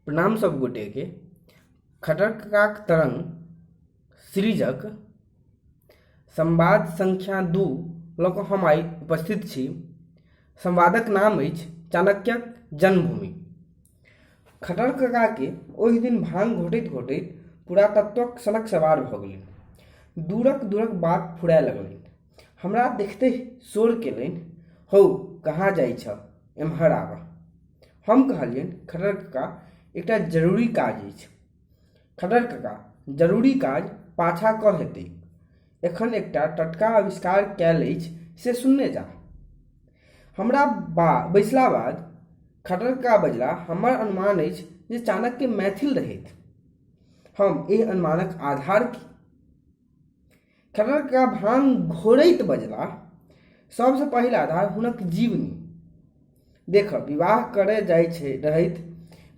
प्रणाम सब गोटेके। खट्टर ककाक तरंग सीरीजक संवाद संख्या 2 लऽ कऽ हम आइ उपस्थित छी। संवादक नाम अछि चाणक्यक जन्मभूमि। खट्टर ककाके ओहि दिन भाँग घोटैत घोटैत पुरातत्वक सनक सवार भऽ गेलनि। दूरक दूरक बात फुराय लगलनि। हमरा देखिते शोर केलनि, हौ कहाँ जाइ छह, एम्हर आबह। हम कहलियनि, खट्टर कका, एकटा जरूरी काज अछि। खट्टर कका, जरूरी काज पाछाँ कऽ हेतैक। एखन एकटा टटका आविष्कार कयल अछि से सुनने जाह। हमरा बैसला बाद खट्टर कका बजलाह, हमर अनुमान अछि जे चाणक्य मैथिल रहथि। हम, एहि अनुमानक आधार की? खट्टर कका भांग घोरैत बजलाह, सबसँ पहिल आधार हुनक जीवनी। देखह, विवाह करय जाइ छै रहथि,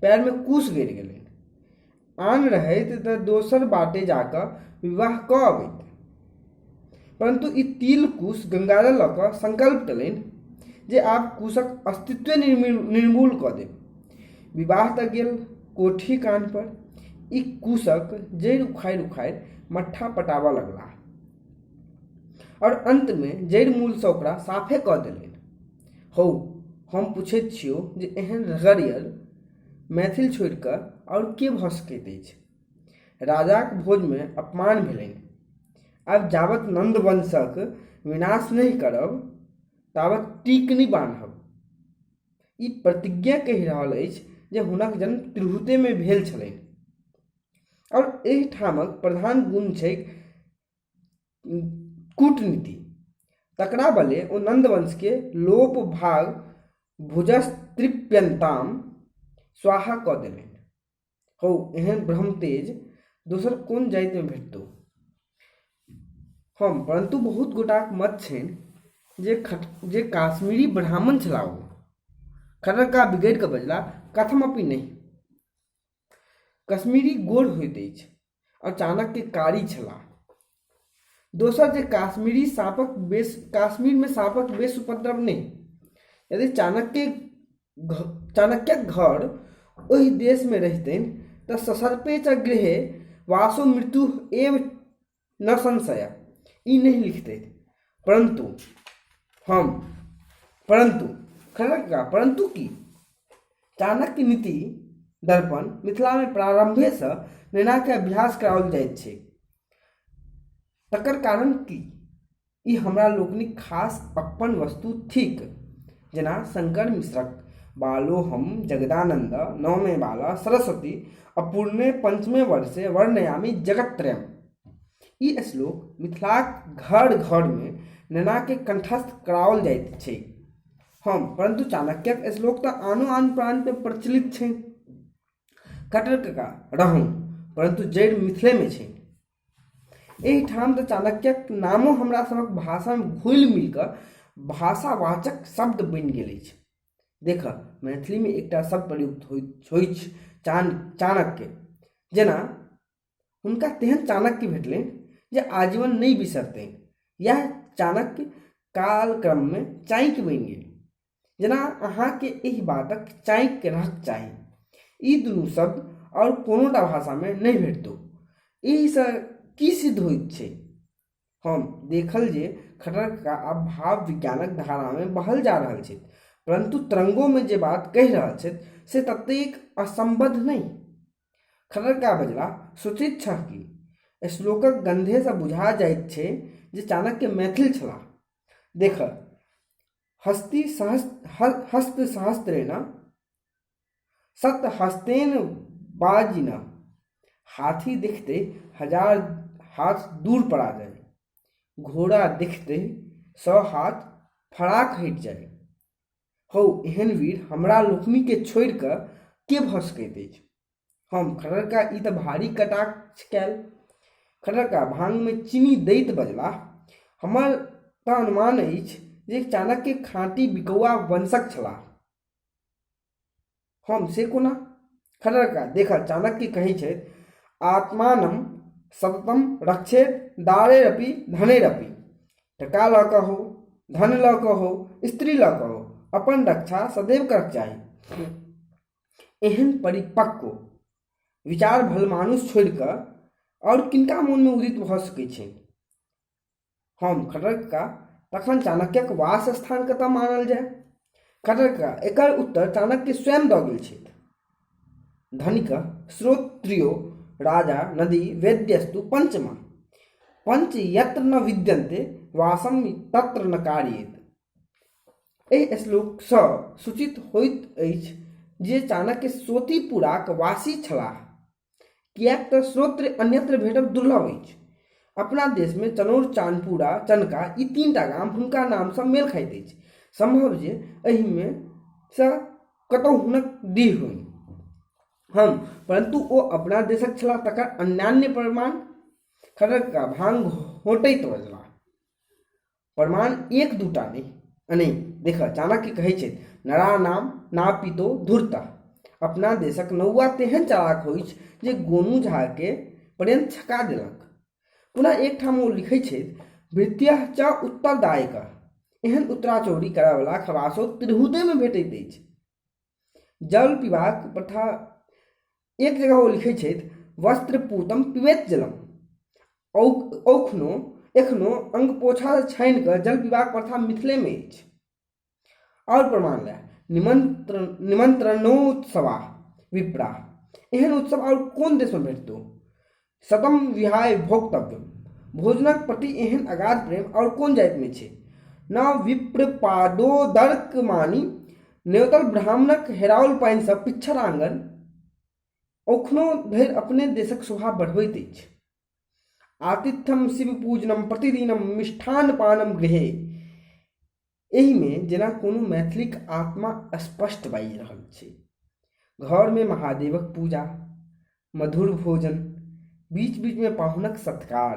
पैरमे कुश गड़ि गेलनि। आन रहैत तऽ दोसर बाटे जा कऽ विवाह कऽ अबैत। परन्तु ई तिल कुश गंगाजल लऽ कऽ संकल्प केलनि जे आब कुशक अस्तित्वे निर्मूल कऽ देब। विवाह तऽ गेल कोठी कान्ह पर, ई कुशक जड़ि उखाड़ि उखाड़ि मट्ठा पटाबऽ लगलाह आओर अन्तमे जड़ि मूलसँ ओकरा साफे कऽ देलनि। हौ, हम पुछैत छियौ जे एहन रगड़ियल मैथिल छोड़ि कऽ आओर के भऽ सकैत अछि? राजाक भोजमे अपमान भेलनि। आब जाबत नन्दवंशक विनाश नहि करब ताबत टीक नहि बान्हब। ई प्रतिज्ञा कहि रहल अछि जे हुनक जन्म तिरहुतेमे भेल छलनि आओर एहिठामक प्रधान गुण छैक कूटनीति। तकरा बले ओ नन्दवंशके लोप भाग भुजस्तृप्यन्ताम स्वाहा कऽ देलनि। हौ, एहन ब्रह्मतेज दोसर कोन जातिमे भेटतौ? हम, परन्तु बहुत गोटाक मत छनि जे काश्मीरी ब्राह्मण छलाह ओ। खट्टर कका बिगड़ि कऽ बजलाह, कथमपि नहि। कश्मीरी गोर होइत अछि आओर चाणक्य कारी छलाह। दोसर जे काश्मीरी साँपक बेस काश्मीरमे साँपक बेस उपद्रव नहि। यदि चाणक्यक घर ओहि देशमे रहितनि तऽ ससर्पे च गृहे वासो मृत्यु एव न संशय ई नहि लिखतथि। परन्तु हम परन्तु खट्टर कका परन्तु की? चाणक्य नीति दर्पण मिथिलामे प्रारम्भेसँ नेनाके अभ्यास कराओल जाइत छैक। तकर कारण की? ई हमरा लोकनिक खास अप्पन वस्तु थिक। जेना शंकर मिश्रक बालोहम जगदानन्द नवमे बाला सरस्वती अपूर्णे पंचमे वर्षे वर्णयामि जगत्त्रयम्। ई श्लोक मिथिलाक घर घरमे नेनाके कंठस्थ कराओल जाइत छैक। हम, परन्तु चाणक्यक श्लोक तऽ आनो आन प्रान्तमे प्रचलित छै। खट्टर कका, रहौं, परन्तु जड़ि मिथिलेमे छै। एहिठाम तऽ चाणक्यक नामो हमरा सभक भाषामे घुलि मिलि कऽ भाषावाचक शब्द बनि गेल अछि। देखह, मैथिलीमे एकटा शब्द प्रयुक्त होइछ चाणक्य। जेना हुनका तेहन चाणक्य भेटलनि जे आजीवन नहि बिसरतनि। इएह चाणक्य कालक्रममे चाँकि बनि गेल। जेना अहाँके एहि बातक चाँकि रहक चाही। ई दुनू शब्द आओर कोनोटा भाषामे नहि भेटतौ। एहिसँ की सिद्ध होइत छै? हम देखल जे खट्टर कका आब भाव विज्ञानक धारामे बहल जा रहल छथि, परन्तु तरंगोमे जे बात कहि रहल छथि से ततेक असम्बद्ध नहि। खट्टर कका बजलाह, सोचैत छह की? श्लोकक गन्धेसँ बुझा जाइत छै जे चाणक्य मैथिल छलाह। देखह, हस्ति हस्त सहस्त्रेण सत हस्तेन बाजिन। हाथी देखते हजार हाथ दूर पड़ा जाय, घोड़ा देखते 100 हाथ फराक हटि जाय। हौ, एहन वीर हमरा लोकनिकेँ छोड़ि कऽ के भऽ सकैत अछि? हम, खट्टर कका, ई तऽ भारी कटाक्ष कयल। खट्टर कका भाँगमे चीनी दैत बजलाह, हमर तऽ अनुमान अछि जे चाणक्य खाँटी बिकौआ वंशक छलाह। हम, से कोना? खट्टर कका, देखह, चाणक्य कहै छथि, आत्मानं सततम रक्षेत दारेरपि धनेरपि। टका लऽ कऽ हो, धन लऽ कऽ हो, स्त्री लऽ कऽ हो, अपन रक्षा सदैव करक चाही। एहन परिपक्व विचार भलमानुष छोड़ि कऽ आओर किनका मोनमे उदित भऽ सकैत छनि? हम, खट्टर कका, तखन चाणक्यक वास स्थान कतऽ मानल जाय? खट्टर कका, एकर उत्तर चाणक्य स्वयं दऽ गेल छथि। धनिक श्रोत्रियो राजा नदी वेद्यस्तु पंचमा पंच यत्र न विद्यन्ते वासम तत्र न कार्येत। एहि श्लोकसँ सूचित होइत अछि जे चाणक्य सोतीपुराक वासी छलाह, किएक तँ श्रोत्र अन्यत्र भेटब दुर्लभ अछि। अपना देशमे चनौर, चानपुरा, चनका ई तीनटा गाम हुनका नामसँ मेल खाइत अछि। सम्भव जे एहिमे सँ कतहु हुनक डीह होइन। हम, परन्तु ओ अपना देशक छलाह तकर अन्यान्य प्रमाण? खट्टर कका भांग घोंटैत बजलाह, प्रमाण एक दूटा नहि अनेक। देखह, चाणक्य कहै छथि, नरानाम नापितो धूर्तः। अपना देशक नौआ तेहन चालाक होइछ जे गोनू झाके पर्यन्त छका देलक। पुनः एकठाम ओ लिखै छथि, भृत्यः च उत्तरदायकः। एहन उत्तराचौरी करयवला खबासो तिरहुतेमे भेटैत अछि। जल पीबाक प्रथा एक जगह ओ लिखै छथि, वस्त्रपूतम पिबैत जलम। औखनो एखनो अंगपोछा छानि कऽ जल पीबाक प्रथा मिथिलेमे अछि। आओर प्रमाण लए निमंत्रणोत्सवा विप्रा। एहन उत्सव आओर कोन देशमे भेटतौ? सतम विहाय भोक्तव्यम। भोजनक प्रति एहन अगाध प्रेम आओर कोन जातिमे छै? न विप्रपादोदर्क मानि न्योतल ब्राह्मणक हेराओल पानिसँ पिच्छर आंगन औखनो धरि अपने देशक शोभा बढ़बैत अछि। आतिथ्यम शिव पूजनम प्रतिदिनम मिष्ठान पानम गृहे। एहिमे जेना कोनो मैथिलीक आत्मा स्पष्ट बाजि रहल छै। घरमे महादेवक पूजा, मधुर भोजन, बीच बीचमे पाहुनक सत्कार,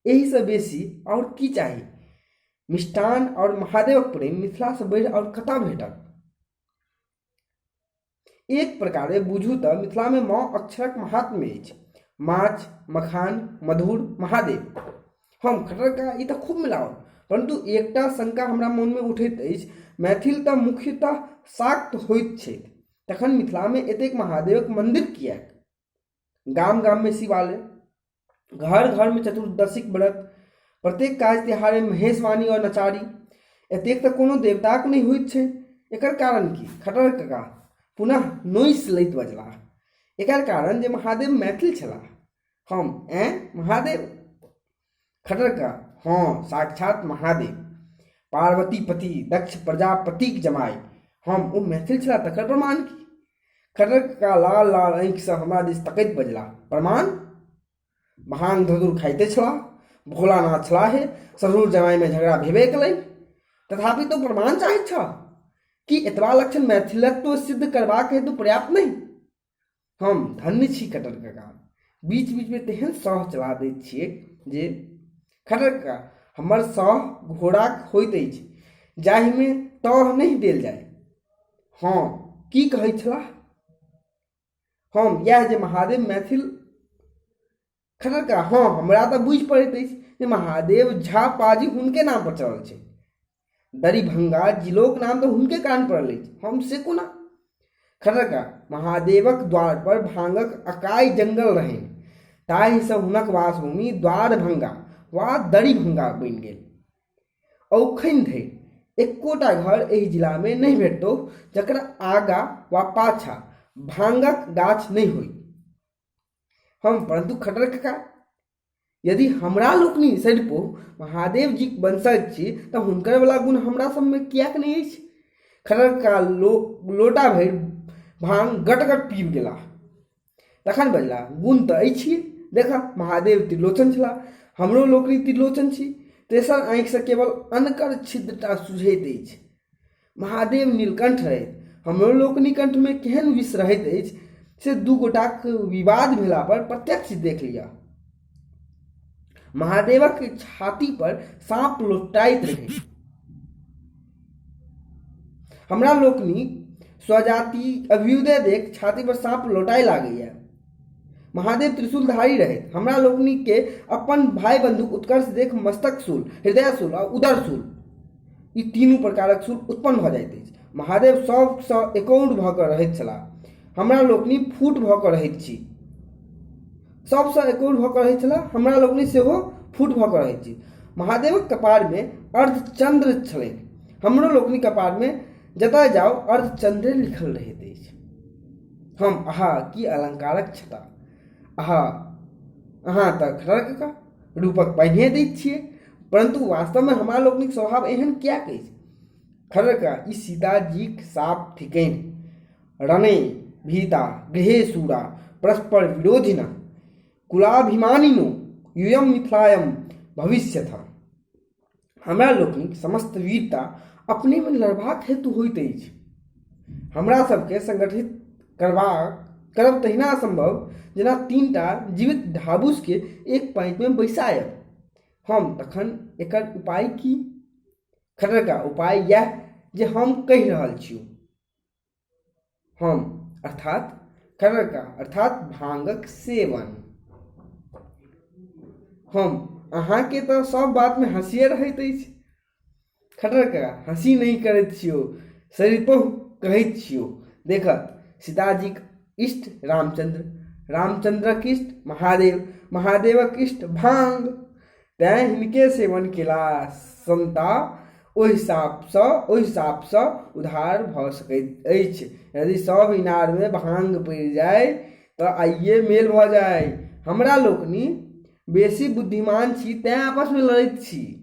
एहिसँ बेसी आओर की चाही? मिष्टान आओर महादेवक प्रेम मिथिलासँ बढ़ि आओर कतऽ भेटत? एक प्रकारे बुझू तऽ मिथिलामे माँ अक्षरक महात्म्य अछि। माछ, मखान, मधुर, महादेव। हम, खट्टर कका, ई तऽ खूब मिलाओल, परन्तु एकटा शंका हमरा मोनमे उठैत अछि। मैथिल तऽ मुख्यतः शाक्त होइत छथि, तखन मिथिलामे एतेक महादेवक मन्दिर किएक? गाम गाममे शिवालय, घर घरमे चतुर्दशीक व्रत, प्रत्येक काज तिहारमे महेशवाणी आओर नचारी। एतेक तऽ कोनो देवताक नहि होइत छै, एकर कारण की? खट्टर कका पुनः नोसि लैत बजलाह, एकर कारण जे महादेव मैथिल छलाह। हम, ऐं महादेव? खट्टर कका, हँ, साक्षात महादेव, पार्वती पति, दक्ष प्रजापतिक जमाय। हम, ओ मैथिल छलाह तकर प्रमाण की? खट्टर कका लाल लाल आँखिसँ हमरा दिस तकैत बजलाह, प्रमाण? भांग धतूर खाइते छलाह, भोलानाथ छलाह हे, ससुर जमाइमे झगड़ा भेबे केलनि, तथापि तो प्रमाण चाहैत छह? की एतबा लक्षण मैथिलत्व सिद्ध करबाक हेतु पर्याप्त नहि? हम, धन्य छी खट्टर कका, बीच बीचमे तेहन सह चला दैत छिऐक जे। खट्टर कका, हमर सह घोड़ाक होइत अछि जाहिमे तह नहि देल जाय। हँ, की कहैत छलाह? हम, इएह जे महादेव मैथिल। खट्टर कका, हँ, हमरा तऽ बुझि पड़ैत अछि जे महादेव झा पाजी हुनके नाम पर चलल छै। दरिभंगा जिलोक नाम तऽ हुनके कारण पड़ल अछि। हम, से कोना? खट्टर कका, महादेवक द्वार पर भांगक अकाय जंगल रहनि, ताहिसँ हुनक वासभूमि द्वारभंगा वा दरिभंगा बनि गेल। औखनि धरि एकोटा घर एहि जिलामे नहि भेटतौ जकर आगाँ वा पाछाँ भांगक गाछ नहि होइ। हम, परन्तु खट्टर कका, यदि हमरा लोकनि सरिपो महादेव जीक वंशज छी तऽ हुनकर वला गुण हमरा सबमे किएक नहि अछि? खट्टर कका लोटा भरि भांग गट-गट पीबि गेलाह। तखन बजलाह, गुण तऽ अछिए। देखह, महादेव त्रिलोचन छलाह, हमरो लोकनि त्रिलोचन छी। तेसर आँखिसँ केवल अनकर छिद्रटा सुझैत अछि। महादेव नीलकंठ रहथि, हमरो लोकनि कंठमे केहन विष रहैत अछि से दू गोटाक विवाद भेला पर प्रत्यक्ष देख लिअ। महादेवक छाती पर साँप लोटाइत रहै। हमरा लोकनि स्वजाति अभ्युदय देख छाती पर साँप लोटाय लागैए। महादेव त्रिशूलधारी रहथि, हमरा लोकनि के अपन भाई बंधुक उत्कर्ष देख मस्तक शूल, हृदय शूल आ उदर शूल, ई तीनू प्रकारक शूल उत्पन्न भऽ जाइत अछि। महादेव सबसँ एकौर भऽ कऽ रहैत छलाह। हमरा लोकनि फूट भऽ कऽ रहैत छी। सभसँ एकोर भऽ कऽ रहैत छलाह, हमरा लोकनि सेहो फूट भऽ कऽ रहैत छी। महादेवक कपारमे अर्धचन्द्र छलनि, हमरो लोकनिक कपारमे जतय जाउ अर्धचन्द्रे लिखल रहैत अछि। हम आहा की अलङ्कारक छटा! आहा, अहाँ तऽ खट्टर कका रूपक पहिनहि दैत छियै, परन्तु वास्तवमे हमरा लोकनिक स्वभाव एहन किएक अछि? खट्टर कका, ई सीताजीक शाप थिकनि। रणे भीता गृहे शूरा परस्पर विरोधिनः कुलाभिमानिनो यूयं मिथिलायं भविष्यथ। हमरा लोकनिक समस्त वीरता अपनेमे लड़बाक हेतु होइत अछि। हमरा सभकेँ संगठित करबाक करब तहिना असंभव जेना तीनटा जीवित ढाबुसकेँ एक पाँतिमे बैसायब। हम तखन एकर उपाय की? खट्टर कका, उपाय इएह जे हम कहि रहल छियौ। हम अर्थात? खट्टर कका, अर्थात भांगक सेवन। हम अहाँके तऽ सभ बातमे हँसिए रहैत अछि। खट्टर कका, हँसी नहि करैत छियौ, सरिपहुँ कहैत छियौ। देखह, सीताजीक इष्ट रामचन्द्र, रामचन्द्रक इष्ट महादेव, महादेवक इष्ट भांग। तेँ हिनके सेवन केला सन्ता ओहि सापसँ ओहि सापसँ उद्धार भऽ सकैत अछि। यदि सभ इनारमे भाँग पड़ि जाय तऽ आइए मेल भऽ जाय। हमरा लोकनि बेसी बुद्धिमान छी तेँ आपसमे लड़ैत छी।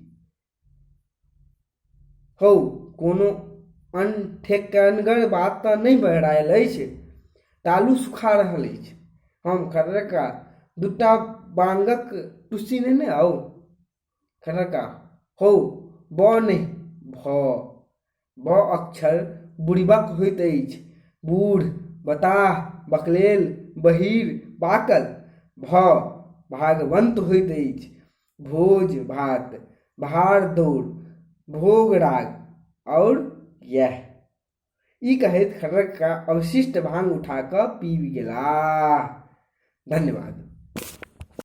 हौ, कोनो अनठेकनगर बात तऽ नहि बहरायल अछि। तालु सुखा रहल अछि। हम खट्टर कका, दूटा बाङ्गक टुस्सी नेने आउ? खट्टर कका, हौ, ब नहि, भ। ब अक्षर बुड़िबक होइत अछि। बूढ़, बताह, बकलेल, बहीर, बाकल। भ भागवन्त होइत अछि। भोज भात, भार दौड़, भोग राग आओर इएह। ई कहैत खट्टर कका अवशिष्ट भांग उठा कऽ पीबि गेलाह। धन्यवाद।